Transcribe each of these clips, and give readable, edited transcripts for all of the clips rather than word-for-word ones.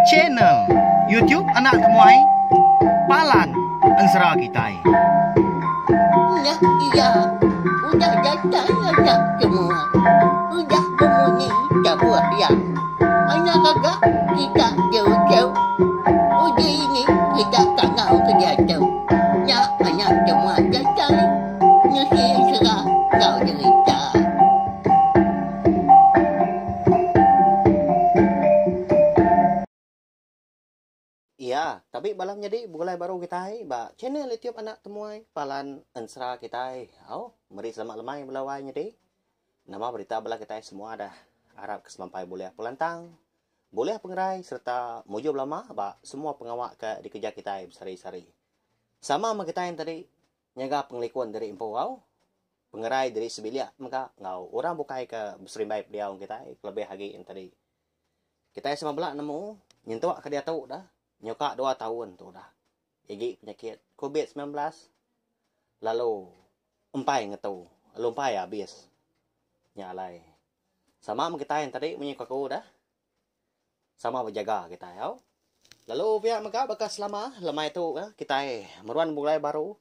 Channel YouTube Anak Temuai Palan Ensera Kitai. Nya iya udah datai anak temuai udah bemunyi tabuh iya. Anak gaga kita jauh-jauh uji ini kita kangau ke diatu. Nya anak temuai datai nusi ensera enggau jerita. Iya, tabi bala menyadi begulai baru kitai ba channel YouTube Anak Temuai Palan Ensera kitai. Au, meri selamat lemai bala wai nyadi. Nama berita bala kitai semua dah. Arap ke semampai bulih pengelantang, bulih pengerai sereta mujur belama ba semua pengawa ke dikereja kitai besehari-sehari. Sama meh kitai tadi nyaga pengelikun diri empu au. Pengerai diri sebilik mega enggau orang bukai ke beserimbai pendiau kitai kelebih agi enti kitai sama bela nemu nyentuk ke diatu dah nyuka dua taun tu udah igi penyakit covid 19 lalu empai ngetu lalu empai abis nya alai sama meh kitai enti munyi ku aku dah sama bejaga kitai au. Lalu pia mega baka selama lemai tu kitai meruan begulai baru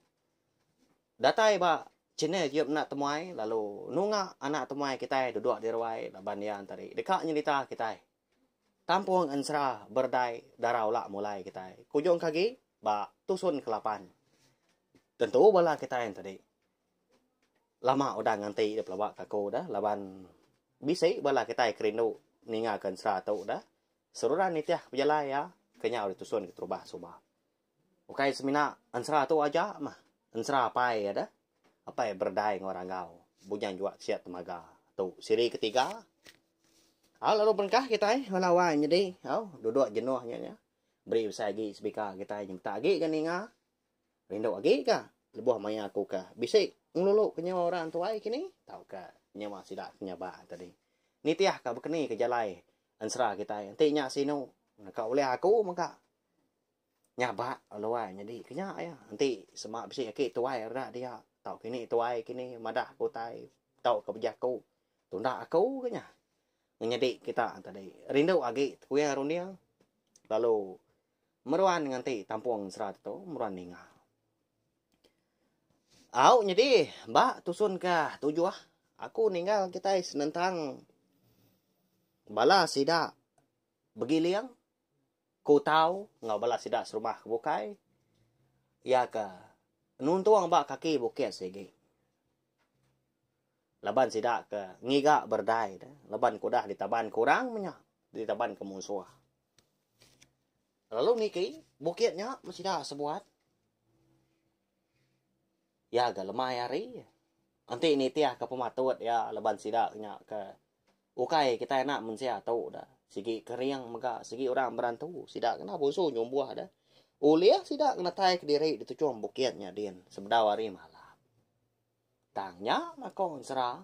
Datai ba channel Yup Anak Temuai lalu nunga anak temuai kitai duduk di ruai laban iya entadi deka nyerita kitai. Tampung ensera berdai dara ula mulai kitai kujung ke agi ba tusun kelapan. Tentu bala kitai entadi lama udah nganti dipelaba ke aku dah laban bisi bala kitai ke rindu ninga ke ensera tu dah seruran nitih pejalai iya kenyau ditusun keterubah suba. Ukai semina ensera tu aja mah. Ensera apai iya deh. Apai Berdai enggau Ranggau. Bujang juak siat temaga. Tu siri ketiga. Au lalu berengkah kitai bala wai nyadi. Au duduk jenuh nya nya. Beri besai agi sebika kitai nyemetak agi ga ninga. Rindu agi ga lebuh maya aku ke bisi ngelulu ke nyawa orang tuai kini tauka nyawa sida ke nyabak tadi. Nitih ka bekeni ke jalai ensera kitai. Enti nya sinu naka ulih aku mega. Nyabak lalu ai nyadi ke nya iya. Enti sema bisi aki tuai reda dia tau kini tuai kini madah ke utai tauka bejaku tunda aku ke nya. Ngenyadi kita tadi rindu agi tekuing runding lalu meruan nganti tampung ensera tu meruan ninga. Au nyadi ba tusun ke tujuh aku ninggal kitai senentang bala sida begiling. Ku Tau enggau bala sida serumah ke bukai, iya ke nuntung ba kaki bukit sigi. Laban sida ke ngiga berdai ne, laban ke udah ditaban ke orang meh nya, ditaban ke munsuh. Lalu niki bukit nya meh sida sebuat. Iya ga lemai hari. Enti nitih ke pematut iya laban sida nya ke ukai kitai anak mensia tu da. Sigi kering mega sigi orang berantu sida kena bunsu nyumbuh da. Ulih sida ngenatai kediri dituchung bukit nya din sebedau hari malam. Tang nya mako ensera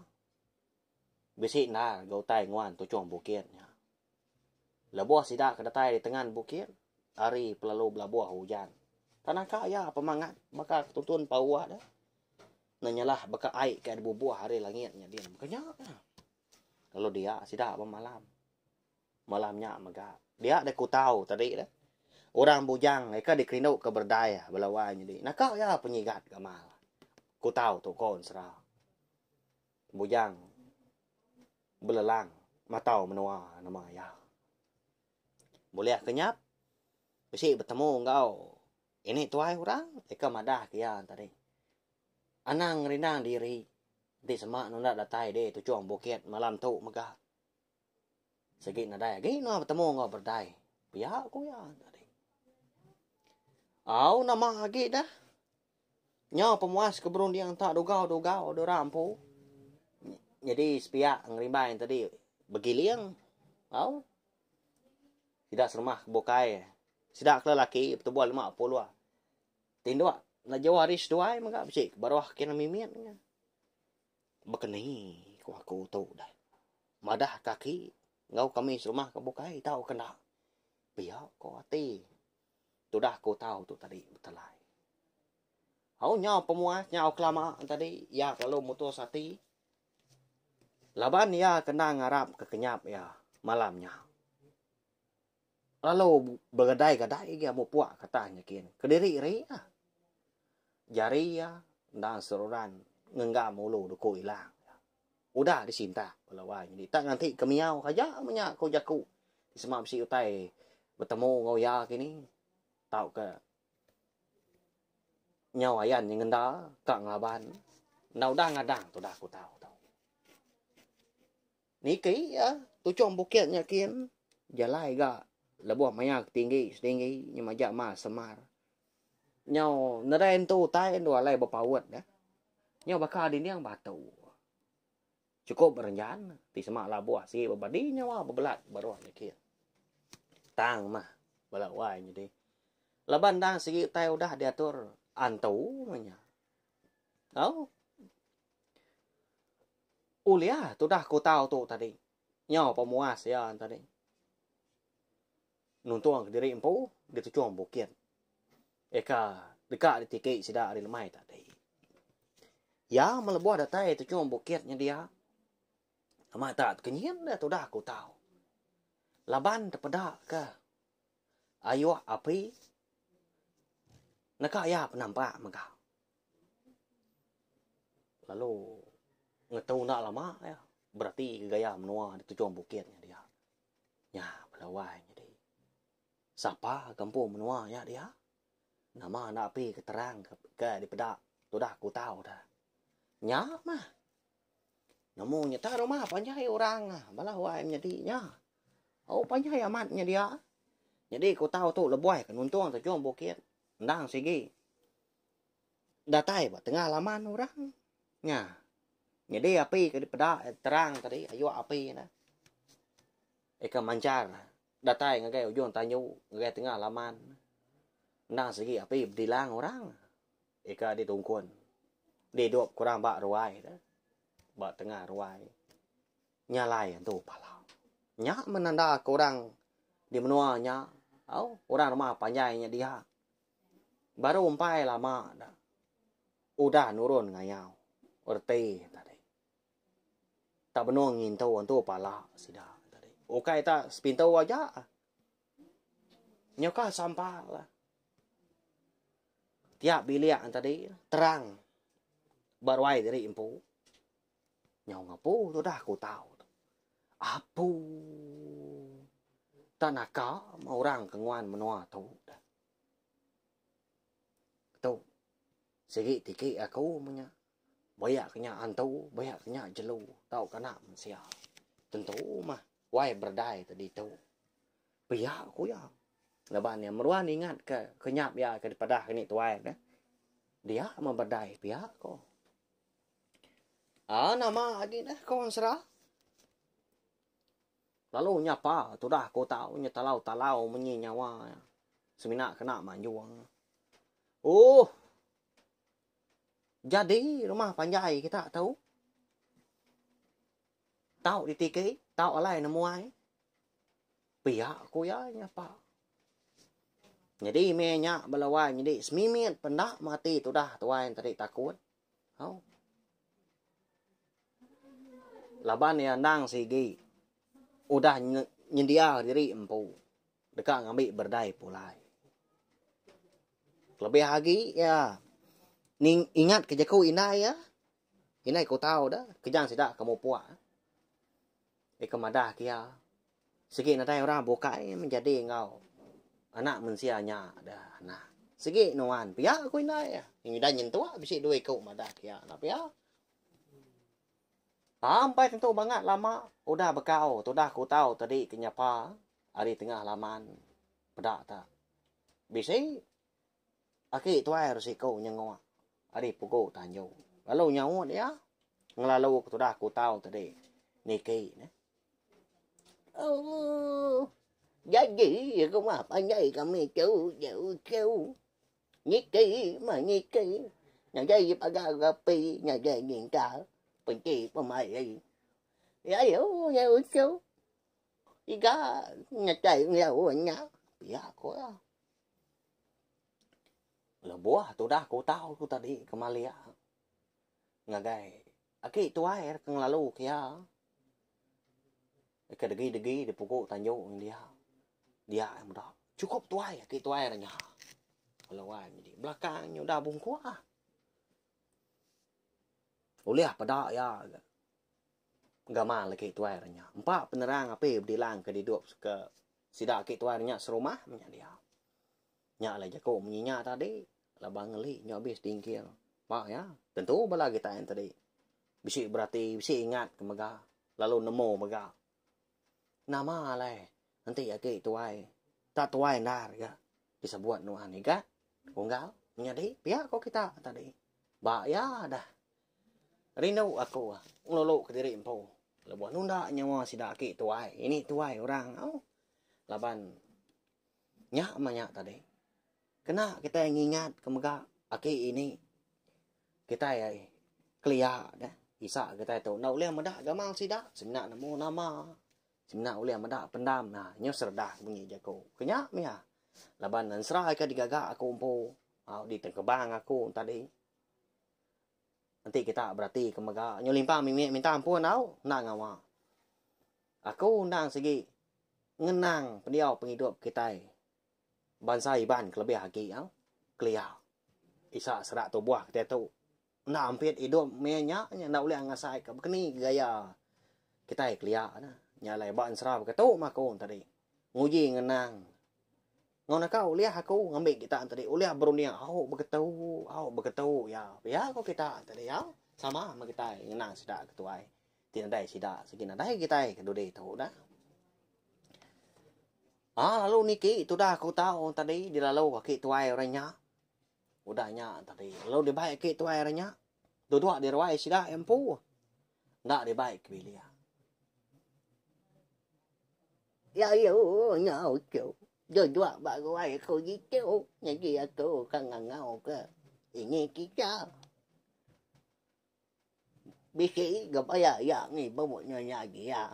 bisi endar ga utai nguan tuchung bukit nya. Lebuh sida ke datai di tengan bukit, hari pelalu belabuh ujan. Tan naka iya pemangat baka ke tuntun pauh deh. Ne nyelah baka ai ke dibubuh ari langit nya din. Baka nya ka. Lalu dia sida bemalam. Malam nya mega. Dia deh kutau tadi deh. Orang bujang eka dikerindu ke berdai bala wai nyadi. Naka iya penyigat gamal. Kutau tu ko ensera. Bujang belelang matau menua nama iya. Bulih ke nyap bisi betemu enggau ini tuai orang eka madah ke iya tadi. Anang ngerindang diri enti sema nunda datai di tuchung bukit malam tu mega. Sigi nadai agi nuan betemu enggau berdai. Pia ku iya tadi. Au nama agi dah. Nyau pemuas ke berunding enta dugau-dugau dura empu. Nyadi sepiak ngerimbai tadi begiling au. Sida serumah ke bukai sida ke lelaki betubuh 50. Tinduk enda jauh ari seduai mega bisi ke baruh kin mimit nya. Bekeni ku aku tu dah. Madah kaki enggau kami serumah ke bukai tau ke enda. Pia ko ati. Tudah ku tau tu tadi betelai. Au nyau pemuas nyau kelama tadi iya kelalu mutus ati laban iya kena ngarap ke kenyap iya malam nya. Lalu begadai-gadai agi mupuk ke atas nyekin. Kediri ri ah. Jari iya endang seruran ngenggam ulu duku ilang. Udah disintak bala wai nyadi tak nganti ke miau ke aja menya ku jaku ti sema bisi utai betemu enggau iya kini tauka nyau ayan nyengenda ka ngelaban enda udah ngadang tudah ku tau tu. Niki iya tuchong bukit nya kin jalai ga lebuh maya ke tinggi setinggi nya majak ma semar. Nyau nadai entu utai endu alai bepaut deh. Nyau baka dinding batu. Chukup berenjan ti sema labuh sigi bebadi nyawa bebelat baruh nya kin. Tang mah bala wai nyadi. Laban endang sigi utai udah diatur antu meh nya. Au. Ulih tudah kutau tu tadi. Nyau pemuas iya tadi. Nuntung kediri empu dituchung bukit. Eka deka ditiki sida ari lemai tadi. Iya melebuh datai tuchung bukit nya dia. Amat tak tekenyit deh tudah kutau. Laban tepeda ke ayuh api neka iya penampak mega. Lalu ngetu enda lama iya berati ke gaya menua di tujung bukit nya dia. Nya bala wai nyadi. Sapa ke empu menua nya dia? Nama enda api ke terang ke dipeda tudah kutau da. Nya mah. Nemu nyata rumah panjai orang bala wai menyadi nya. Au panjai amat nya dia. Nyadi kutau tu lebuh ke nuntung tujung bukit endang sigi. Datai ba tengah laman orang nya. Nyadi api ke dipeda terang tadi ayuk api ne. Ika manchar datai ngagai ujung tanju ngagai tengah laman. Endang sigi api bedilang orang ika ditungkun didup ke orang ba ruai ne ba tengah ruai nyalai antu pala. Nya menanda ke orang di menua nya au orang rumah panjai nya dia. Baru empai lama da udah nurun ngayau reti tadi. Tak benung ngintu entu pala sida tadi. Ukai tak sepintu aja. Nyuka sampal. Tiap bilik tadi terang ba ruai diri empu. Nyau ngapu tudah ku tau tu. Apu. Tak naka orang ke nguan menua tu. Tu sigi tiki aku menya. Bayak ke nya antu, bayak ke nya jelu tauka anak mensia. Tentu mah wai berdai te ditu. Pia ku iya. Laban iya meruan ingat ke kenyap iya ke dipadah ke ni tuai ne. Dia meh berdai pia ko. Aa nama agi neh ko Ensera. Lalu nyapa tudah ku tau nya talau-talau munyi nyawa iya. Semina kena manjung. Ooh. Jadi rumah panjai kita tu. Tau ditiki, tau alai nemuai. Pia ku iya nyapa. Nyadi meh nya bala wai nyadi semimit penda mati tudah tuai enti takut. Au. Laban iya endang sigi udah nyendia diri empu deka ngambi berdai pulai. Kelebih agi iya ingat ke jaku indai iya, indai kutau da kejang sida ke mupuk. Ika madah ke iya sigi nadai orang bukai menjadi enggau anak mensia nya da anak. Sigi nuan pia ku indai iya. Udah nyentuk bisi dua iku madah ke iya enda pia. Sampai tentu bangat lama udah bekau tudah kutau tadi ke nyapa ari tengah laman peda ta. Bisi aki tuai resiku nyenguk ari pugu tanju. Lalu nyaut iya ngelalu ke tudah kutau tadi niki ne. Ooh jadi rumah panjai kami tu jauh jauh. Niki meh niki ngagai pagar api ngagai nyingkar penti pemai. Lalu nya uchu iga ngetai enggau nya pia ku iya. Lebuh tudah ku tau ku tadi ke malik ngagai aki tuai ke ngelalu ke iya ke degi-degi di pugu tanju dia. Dia meda chukup tuai agi tuai ra nya. Lalu nyadi belakang nya udah bungkuk ah. Ulih peda iya ga gamal agi tuai ra nya. Empa penerang api bedilang ke didup ke sida agi tuai ra nya serumah meh nya dia. Nya alai jaku munyi nya tadi laban ngeli nya abis dingkil. Ba iya tentu bala kitai tadi bisi berati bisi ingat ke mega lalu nemu mega. Nama alai enti agi tuai tak tuai endar ga disebut nuan iga unggal menyadi pia ko kita tadi. Ba iya dah rindu aku ngelulu kediri empu lebuh nunda nyawa sida agi tuai ini tuai orang au laban nya mah nya tadi. Kena kitai ngingat ke mega aki ini kitai kelia deh isa kitai tu enda ulih meda gamal sida semina nemu nama semina ulih meda pendam ha nyau seredah munyi jaku ke nya mih ah laban ensera ke digaga aku empu au ditengkebang aku tadi enti kita berati ke mega nyau limpang mimit minta ampun au enda ngawa aku endang sigi ngenang pendiau pengidup kitai. Bansa Iban kelebih agi au kelia. Isa serak tubuh kitai tu enda ampit idup maya nya nya enda ulih ngasai ka bekeni gaya kitai kelia ne. Nya alai ba ensera baka tu mah aku tadi nguji ngenang enggau naka ulih aku ngambi kita tadi ulih berunding au beketu au beketu iya. Pia ku kita tadi au sama meh kitai ngenang sida ketuai ti nadai sida sigi nadai kitai ke dudi tu dah. Aa lalu niki tudah aku tau tadi dilalu aki tuai orang nya. Udah nya tadi lalu dibai aki tuai orang nya duduk di ruai sida iya empu. Enda dibai ke bilik. Lalu nya uchu duduk ba ruai aku ditu nyadi aku ka ngangau ke ini kita. Bisi ga baya iya ngibu nya dia.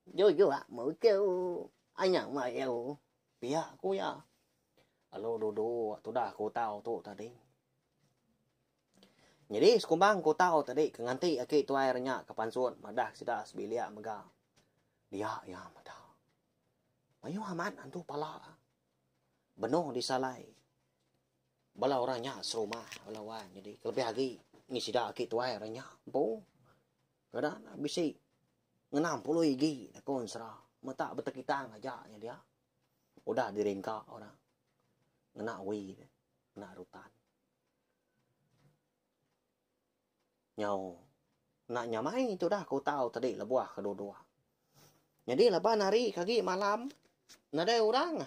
Duduk mutu anang malu. Pia ku iya. Lalu duduk tudah ku tau tu tadi. Nyadi sekumbang ku tau tadi ke nganti aki tuai re nya ke pansut madah sida sebilik mega. Dia iya meda. Mayuh amat antu pala benung disalai. Bala orang nya serumah bala wai nyadi kelebih agi ngi sida agi tuai orang nya empu. Kada ne bisi ngenam puluh igi aku ensera meta betekitang aja nya dia. Udah diringka orang ngena wi ne ngena rutan. Nyau enda nyamai tudah ku tau tadi lebuh ke duduk. Nyadi laban hari ke agi malam nadai orang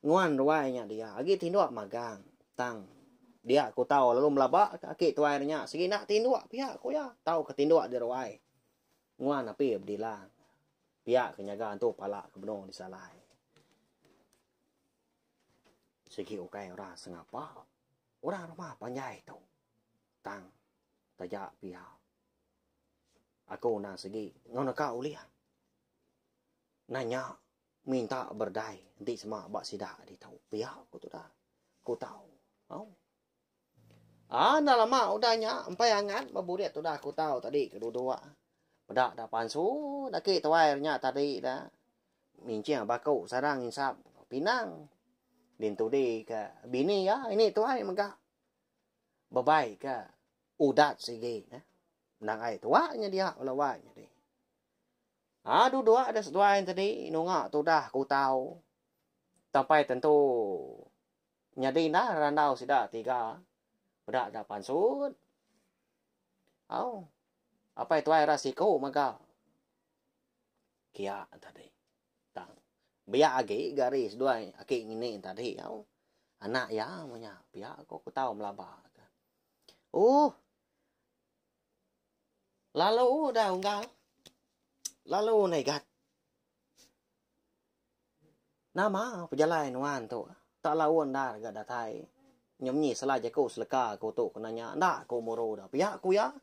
nguan ruai nya dia agi tinduk magang tang dia ku tau lalu melaba ka aki tuai ne nya sigi enda tinduk pia ku iya tau ke tinduk di ruai nguan api bedilang pia ke nyaga antu pala ke benung disalai. Sigi ukai orang sengapa orang rumah panjai tu. Tang taja pia aku endang sigi enggau neka ulih nanya minta berdai enti sema ba sida ditu pia ku tudah ku tau. Au. Aa enda lama udah nya empai angat ba burit tudah ku tau tadi ke duduk. Peda da pansut aki tuai nya tadi da minching baku sarang insap pinang dintudi ke bini iya ini tuai mega. Bebai ke udat sigi ne. Endang ai tuak nya dia bala wai nyadi. Aa duduk da seduai tadi nunga tudah ku tau. Sampai tentu nyadi enda randau sida tiga peda da pansut. Au apai tuai ra siku mega kia tadi. Tang biak agi gari seduai aki ngini tadi au. Anak iya meh nya pia ko ku tau melaba ka. Ooh lalu udah unggal lalu neh igat. Nama pejalai nuan tu tak laun endar ga datai. Nya munyi salah jaku seleka ku tu kena nya enda ku muru da pia ku iya.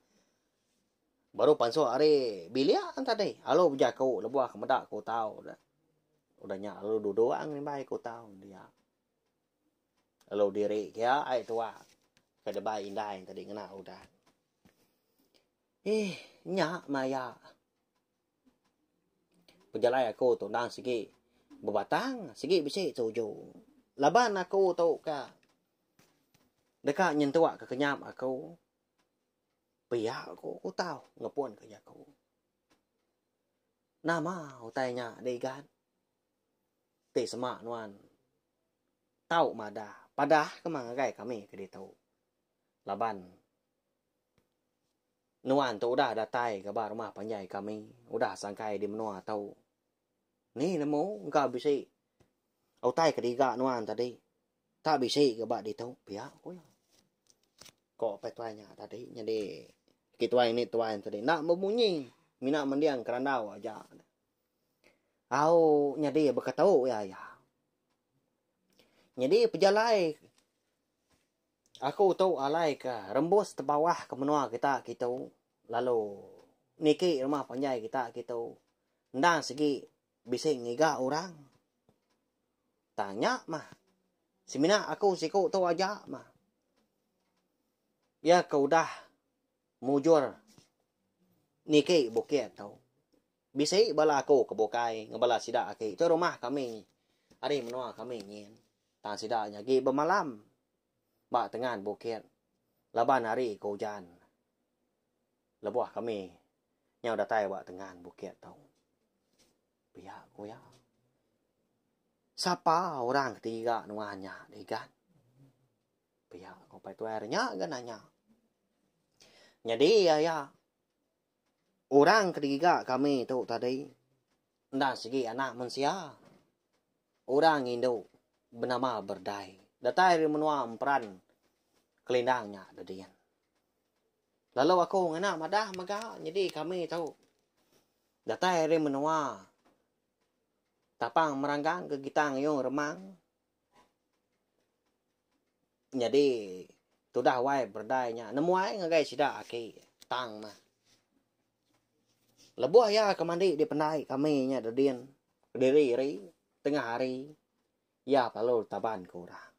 Baru pansut ari bilik tadi lalu bejaku lebuh ke meda ku tau da. Udah nya lalu duduk ngimbai ku tau dia. Lalu diri kia ai tuak ke debai indai tadi ngena udah. Ih nya maya pejalai aku tu endang sigi. Bebatang sigi bisi tuju. Laban aku tu ka deka nyentuk ke kenyap aku pia ku ku tau ngepun ke jaku. Nama utai nya diigat ti sema nuan tau madah padah ke meh ngagai kami ke ditu laban nuan tu udah datai ke ba rumah panjai kami udah sangkai di menua tu. Ni nemu engka bisi utai ke diga nuan tadi tak bisi ke ba ditu pia ku iya. Ko apai tuai nya tadi nyadi ki tuai ni tuai tadi enda bemunyi mina mending kerandau aja. Au nyadi beketu iya iya. Nyadi pejalai aku tu alai ke rembus tebawah ke menua kita kitu lalu niki rumah panjai kita kitu Endang sigi bisi ngiga orang. Tang nya mah. Semina aku siku tu aja mah. Iya ke udah mujur niki bukit tu. Bisi bala aku ke bukai enggau bala sida aki tu rumah kami ari menua kami nyin. Tang sida nya agi bemalam ba tengan bukit laban hari ke ujan. Lebuh kami nyau datai ba tengan bukit tu. Pia ku iya. Sapa orang ke tiga nuan nya digan? Pia ku Pai Tuai nya ga nanya. Nyadi iya iya orang ke digiga kami tu tadi enda sigi anak mensia. Orang indu benama Berdai datai ari menua Emperan Kelindang nya dedin. Lalu aku ngena madah mega nyadi kami tu datai ari menua Tapang Meranggang ke Gitang Yong Remang nyadi tudah wai berdai nya nemuai ngagai sida aki tang mah. Lebuh iya ke mandi di pendai kami nya dedin kediri ri tengah hari iya lalu taban ke orang.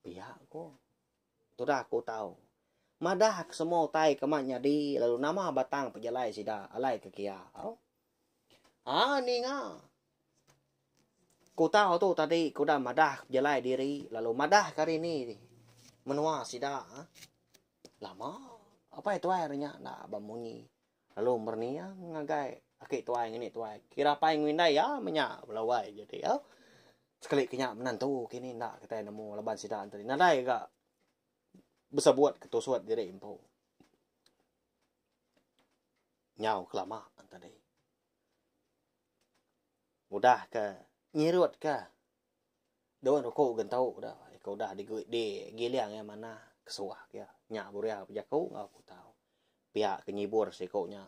Pia ko. Tudah aku tau. Madah ke semua utai ke ma nyadi lalu nama batang pejalai sida alai ke kia. Au. Haa ninga. Ku tau tu tadi ku udah madah ke pejalai diri lalu madah ke hari ni menua sida. Lama apai tuai re nya enda bemunyi lalu merening ngagai aki tuai ngini tuai. Kira apai enggau indai iya meh nya bala wai jadi au. Sekali ke nya menantu kini enda kitai nemu laban sida enti nadai ga besebut ke tusut diri empu. Nyau kelama tadi. Udah ke nyirut ke daun uku gentu da ke udah digiling iya manah kesuah ke iya. Nya buriau bejaku enggau aku tau. Pia ke nyibur siku nya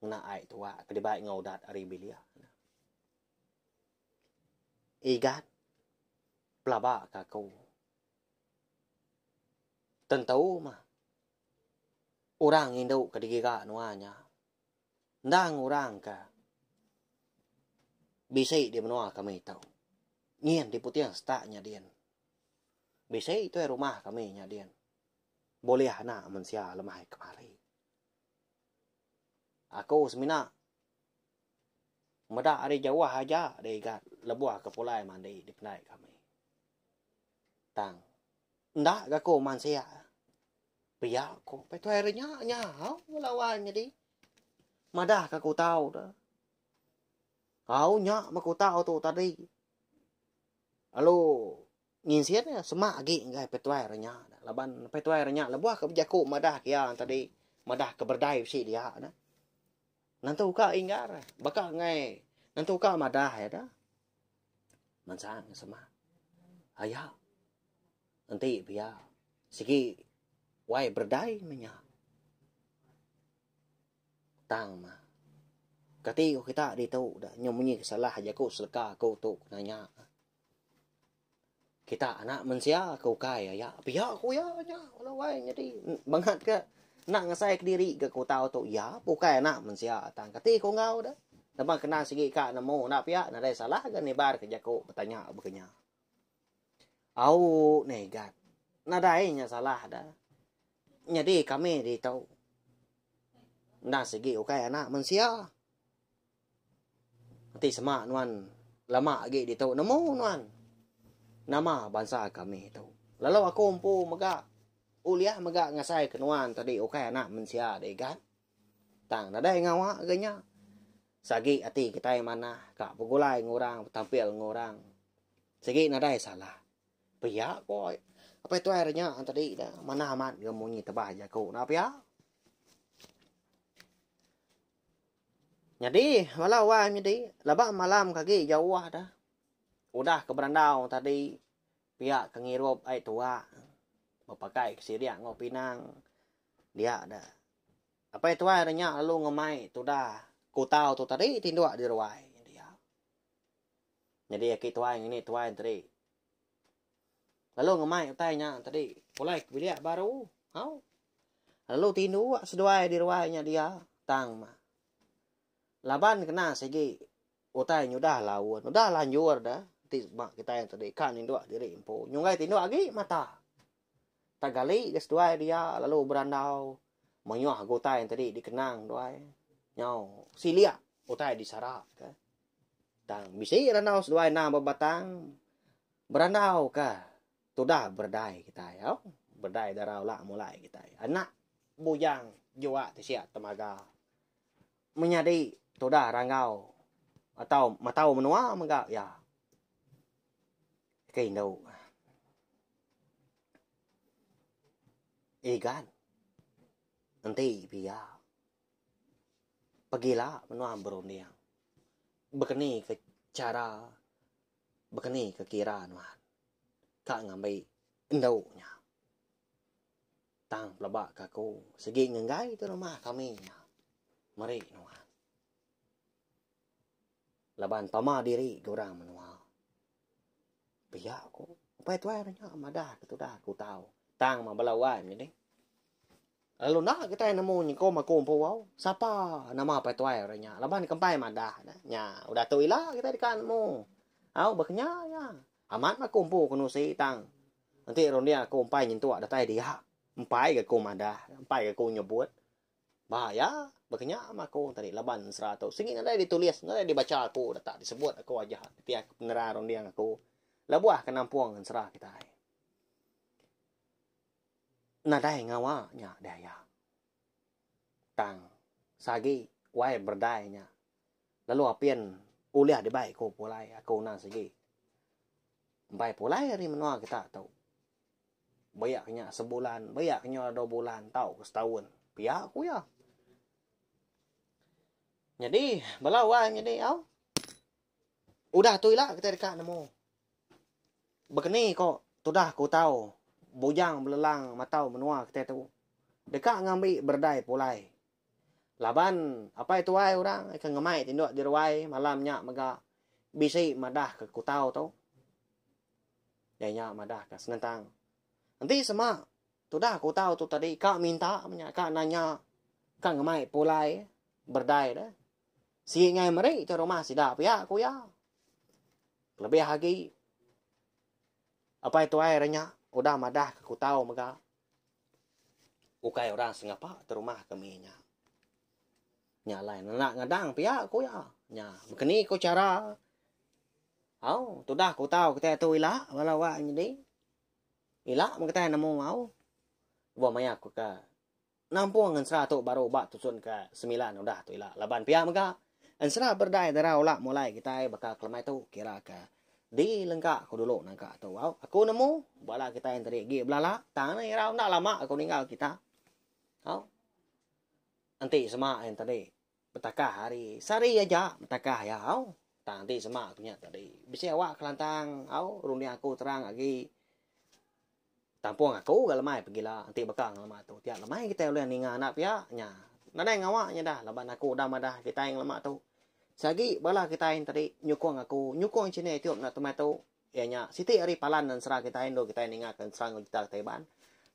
ngena ai tuak ke dibai enggau udat ari bilik. Igat pelaba ka aku. Tentu mah orang indu ke digiga nuan nya endang orang ke bisi di menua kami tu. Nyin di puting setak nya din. Bisi tuai rumah kami nya din. Bulih anak mensia lemai kemari. Aku semina Meda ari jauh aja diigat lebuh ke pulai mandi di pendai kami. Tang enda ga ku mansik pia ku pai tuai ari nya nyau lawan nyadi madah ka ku tau tu. Au nya meh ku tau tu tadi lalu nginsit iya semak agi ngagai pai tuai ari nya laban pai tuai ari nya lebuh ke bejaku madah ke iya tadi madah ke berdai bisi dia ne. Nentu ka inggar baka ngai nentu ka madah iya da. Mansang sema. Aya. Enti pia sigi wai berdai meh nya. Tang mah. Kati ko kita ditu da nyau munyi ke salah jaku seleka aku tu nanya. Kita anak mensia ke ukai aya pia ku iya nya bala wai nyadi bangat ke enda ngasai kediri ga ku tau tu iya pun ukai anak mensia tang kati ku enggau deh laban kena sigi ka nemu enda pia nadai salah ga nibar ke jaku betanya baka nya. Au neh igat nadai nya salah da nyadi kami ditu enda sigi ukai anak mensia. Enti sema nuan lama agi ditu nemu nuan nama bansa kami tu. Lalu aku empu mega ulih mega ngasai ke nuan tadi ukai anak mensia deh igat. Tang nadai ngawa ga nya. Sagi ati kitai manah ka begulai enggau orang betampil enggau orang sigi nadai salah. Pia ko apai tuai re nya tadi da manah amat ga munyi tebah jaku enda pia. Nyadi bala wai nyadi laba malam ke agi jauh dah. Udah ke berandau tadi pia ke ngirup ai tuak bepakai ke siring enggau pinang dia da. Apai tuai re nya lalu ngemai tudah kutau tu tadi tinduk di ruai dia. Nyadi aki tuai ngini tuai tadi lalu ngemai utai nya tadi pulai ke bilik baru. Au. Lalu tinduk seduai di ruai nya dia tang mah. Laban kena sigi utai nyudah laun, udah lanjur dah ti ba kitai tadi ka ninduk diri empu. Nyunggai tinduk agi mata. Tak gali ga seduai dia lalu berandau mayuh ga utai tadi dikenang duai. Nyau silik utai disarak ka. Tang bisi randau seduai endang bebatang berandau ka tudah berdai kitai au. Berdai dara ula mulai kitai. Anak bujang juak tisik temaga. Menyadi tudah ranggau atau matau menua mega iya. Ke indu. Igan enti pia pegila menua berunding bekeni ke chara bekeni ke kira nuan ka ngambi endu nya. Tang peleba ke aku sigi ngenggai tu rumah kami nya meri nuan. Laban pama diri ke orang menua. Pia ku upai tuai nya madah ke tudah aku tau. Tang mah bala wai menyadi. Lalu enda kitai nemu nyengkum aku empu au. Sapa nama apai tuai orang nya laban kempai madah dah. Nya udah tu ila kitai deka nemu. Au ba kenya nya. Amat mah aku empu ke nusi tang enti runding aku empai nyentuk datai dia. Empai ga aku madah, empai ga aku nyebut. Ba iya, baka nya mah aku tadi laban ensera tu sigi nadai ditulis, nadai dibacha aku deka disebut aku aja nitih penerang runding aku lebuh ke nampung ensera kitai. Nadai ngawa nya deh iya. Tang sagi wai berdai nya lalu apin ulih dibai ku pulai aku endang sigi empai pulai ari menua kita tu. Beyak nya sebulan, beyak nya dua bulan tauka setaun. Pia ku iya. Nyadi, bala wai nyadi au. Udah tu ila kitai deka nemu. Bekeni ko tudah ku tau bujang belelang matau menua kitai tu. Deka ngambi berdai pulai. Laban apai tuai orang ke ngemai tinduk di ruai malam nya mega bisi madah ke kutau tu. Iya nya madah ka senentang. Enti sema tudah aku tau tu tadi ka minta menya ka nanya ka ngemai pulai berdai deh. Sigi ngai meri tu rumah sida pia ku iya. Kelebih agi apai tuai re nya udah madah ka ku tau mega ukai orang sengapa tu rumah kami nya. Nya alai nenda ngadang pia ku iya. Nya bekeni ku chara Au, tudah ku tau kitai tu ila bala wak nyadi. Ila meh kitai nemu au. Lebuh maya ku ke nampung ensera tu baru ba tusun ke semilan udah tu ila laban pia mega ensera berdai dara ula mulai kitai baka kelemai tu kira ke di lengka ku dulu nangka tu au. Aku nemu bala kitai enti agi belala tang ne irau enda lama aku ninggal kita. Au. Enti sema en tadi Betakah hari sehari aja betakah iya au. Tang enti sema ku nya tadi bisi awak kelantang au runding aku terang agi. Tampung aku ga lemai pegila enti baka ngelama tu tiap lemai kitai ulih ninga enda pia nya. Nadai ngawa nya dah laban aku udah madah kitai ngelama tu. Seagi bala kitai tadi nyukung aku nyukung channel youtube enda temai tu iya nya siti ari palan ensera kitai endur kitai ninga ke ensera enggau cerita kitai Iban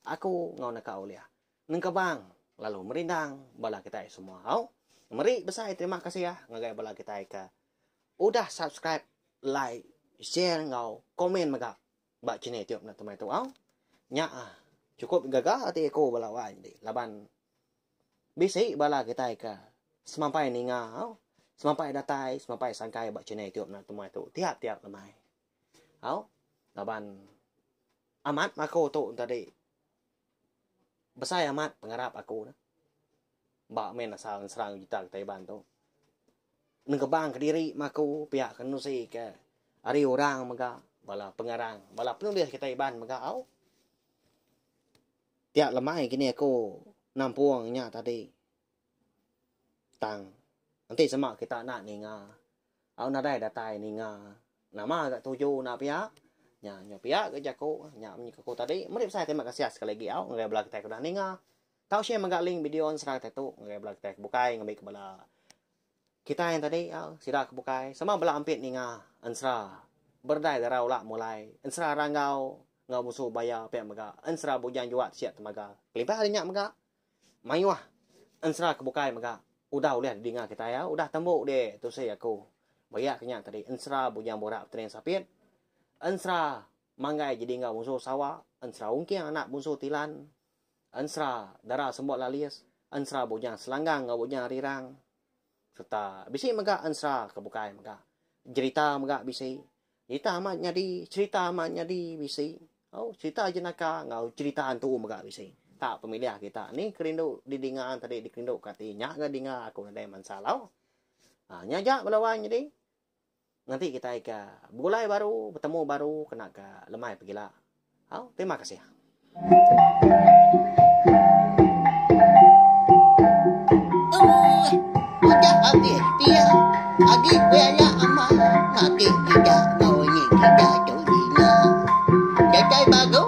aku enggau neka ulih. Nengkebang lalu merindang bala kitai semua au. Meri besai terima kasih ah ngagai bala kitai ke udah subscribe, like, share enggau komen mega ba channel youtube enda temai tu au. Nya ah chukup gaga ati aku bala wai nyadi laban bisi bala kitai ke semampai ninga au. Semampai datai, semampai sangkai ba channel YouTube Anak Temuai tu tiap-tiap lemai. Au, laban amat aku tu tadi besai amat pengarap aku ne. Ba meh asal ensera enggau cerita kitai Iban tu. Nengkebang kediri meh aku pia ke nusi ke ari orang mega bala pengarang bala penulis kitai Iban mega au. Tiap lemai kini aku nampung nya tadi. Tang enti sema kita enda ninga au nadai datai ninga nama ga tuju enda pia nya nya pia ga jaku nya munyi ku aku tadi meri besai terima kasih sekali agi au ngagai bala kitai ke udah ninga. Tau share mega link video ensera kitai tu ngagai bala kitai ke bukai ngambi ke bala kitai tadi sida ke bukai sama bala ampit ninga ensera berdai dara ula mulai ensera ranggau enggau musu baya pia mega ensera bujang juak sik temaga. Kelimpah ari nya mega mayuh ensera ke bukai mega udah ulih didinga kitai udah tembu deh tusi aku ba iya ke nya tadi ensera bujang burak betering sapit ensera manggai jadi enggau musu sawa ensera ungking anak bunsu tilan Ensera Dara Sembok Lalis, Ensera Bujang Selanggang enggau Bujang Rirang sereta bisi mega ensera ke bukai mega. Jerita mega bisi. Jerita amat nyadi, cherita amat nyadi bisi. Au cherita jenaka enggau cherita antu mega bisi. Tak pemilih kita ni ke rindu didinga tadi dikerindu ka ati nya ga dinga aku nadai mansa lau. Haa nya aja bala wai nyadi. Nganti kitai ke begulai baru, betemu baru kena ke lemai pegila. Au, terima kasih. Udah habis pia agi bela ama mati kita ngau nyi kita tu dina. Datai baru.